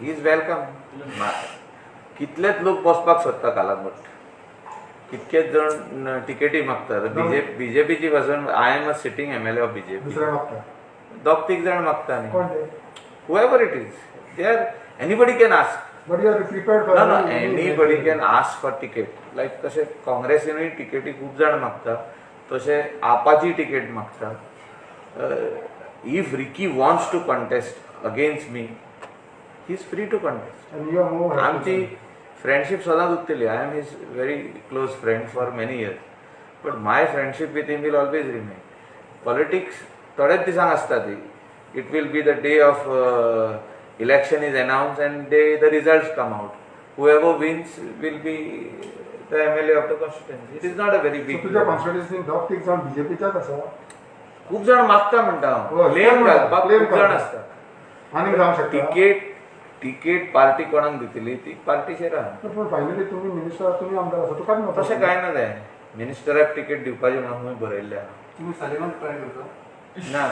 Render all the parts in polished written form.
He is welcome. कितलेच लोक बसपाक सोदता कलंगूट, कितकेच जण टिकेटी मागतात. बीजेपीची पासून. I am a sitting MLA of BJP. दुसरे मागता. दोग तीग जाण मागता न्ही. कोण ते? Whoever it is, they are anybody can ask. But you are prepared for No, anybody can ask for ticket. Like तशें काँग्रेसीनूय टिकेटी खूब जाण मागता, तशें आपाची टिकेट मागता. If Ricky wants to contest against me, he is free to contest. And you are more आमची friendship सदांच उरतली. I am his very close friend for many years, but my friendship with him will always remain. Politics थोड्याच दिसांक आसता ती. It will be the day of election is announce and day the result come out. Whoever wins will be the MLA of the constituency. It is not a very big. तुझ्या कॉन्स्टिट्युन्सीन दोग तीग जाण बीजेपीच्याच आसा. खूब जाण मागता म्हणटा हांव. हय, क्लेम घालपाक claim खूब जाण घालपाक. आसता. आनीक जावंक शकता. तिकेट पार्टी कोणाक दितली ती पार्टीचेर आहा. पूण फायनली तुमी मिनिस्टर, तुमी आमदार आसा, तुकाच मेळपाक. तशें कांय ना, तें मिनिस्टराक तिकेट दिवपाचें म्हणून खंय बरयल्लें आहा. तुम्ही सालिगांव ट्राय करता? ना,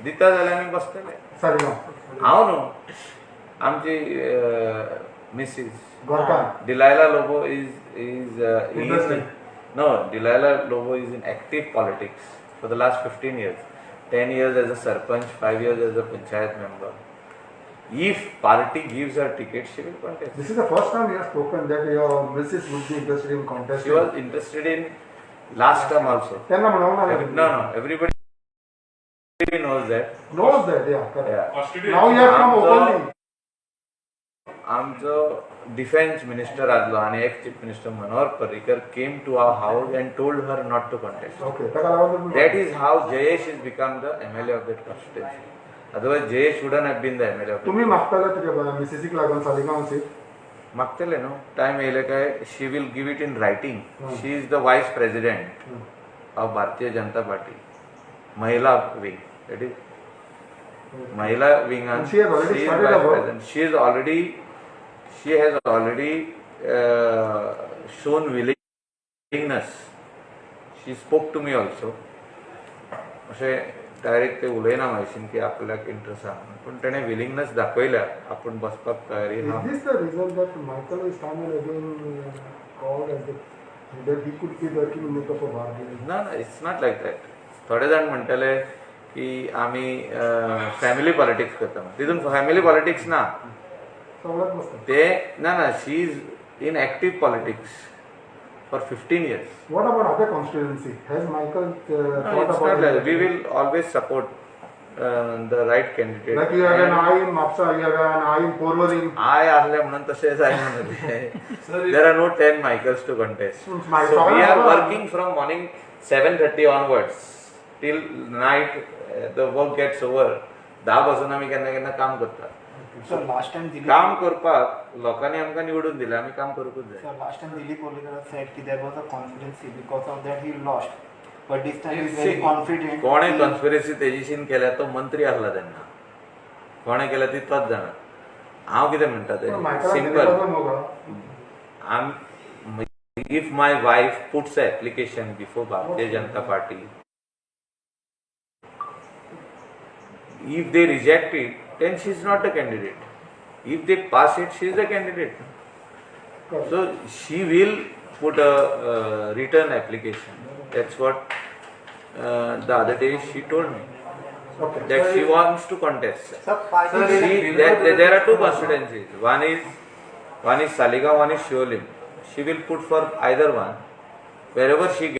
दिता जाल्यार आमी बसतले. सालिगांव. हांव न्हू, आमची मिसीस गोरकार. Delilah Lobo is Interested. No, Delilah Lobo is in active politics for the last 15 years. 10 years as a sarpanch, 5 years as a panchayat member. If party gives her ticket, she will contest. This is the first time you have spoken that your missus would be interested in contesting. She was interested in last term also. त्यांना म्हणून ना. No, everybody knows that. Knows that, yeah, correct. Yeah. Now you have come openly. आमचो defence minister आसलो आनी ex chief minister Manohar Parrikar came to our house and told her not to contest. Okay, ताका लागून. That is how Jayesh is become the MLA of that constituency. Otherwise, Jayesh wouldn't have been the MLA of that. तुम्ही मागताले तुझ्या मिसेसीक लागून Saligao seat? मागतले न्हू, time येयले काय she will give it in writing. She is the vice president of Bharatiya Janata Party महिला wing, that is महिला विंगान. And she has already started her work. She has already shown willingness. She spoke to me also. अशें direct ते उलयना म्हाजेशीन की आपल्याक interest आहा, पूण तेणें विलिंगनेस दाखयल्या, आपूण बसपाक तयारी Is आहा. This the reason that Michael is time and again called as the that he could be the kingmaker for Bharati? ना ना, it's not like that. थोडे जाण म्हणटले की आमी फॅमिली पॉलिटिक्स करता. तितून फॅमिली पॉलिटिक्स ना. सगळ्यात बसता. ते ना ना, she is in active politics for 15 years. What about other constituency? Has Michael thought It's about not like it? We will always support the right candidate. Like you have an eye in Mapsa, you have an eye in Porvorim. I असले म्हणून तशें जायना. There are no 10 Michaels to contest. My So we are working from morning 7:30 onwards till night the work gets over. 10 पासून आमी केन्ना केन्ना काम करता. Sir, last time Dilip काम करपाक लोकांनी आमकां निवडून दिलें, आमी काम करूंकूच जाय. Sir, last time Dilip Orlekar said ki there was a conspiracy, because of that he lost. But this time he is very See, confident. कोणें कॉन्स्पिरसी तेजीशीन केल्या, तो मंत्री आसला तेन्ना, कोणें केल्या ती तोच जाणा. हांव कितें म्हणटा पण तें मायकलाक सिंपल. दिलीपाचो मोग आहा. I'm if my wife puts an application before Bharatiya Janata Party, if they reject it, then she is not a candidate. If they pass it, she is a candidate. Correct. So she will put a written application. That's what the other day she told me that she wants to contest. Sir, party Sir, She, there are two constituencies. One is Saligao, one is Siolim. She will put for either one. Wherever she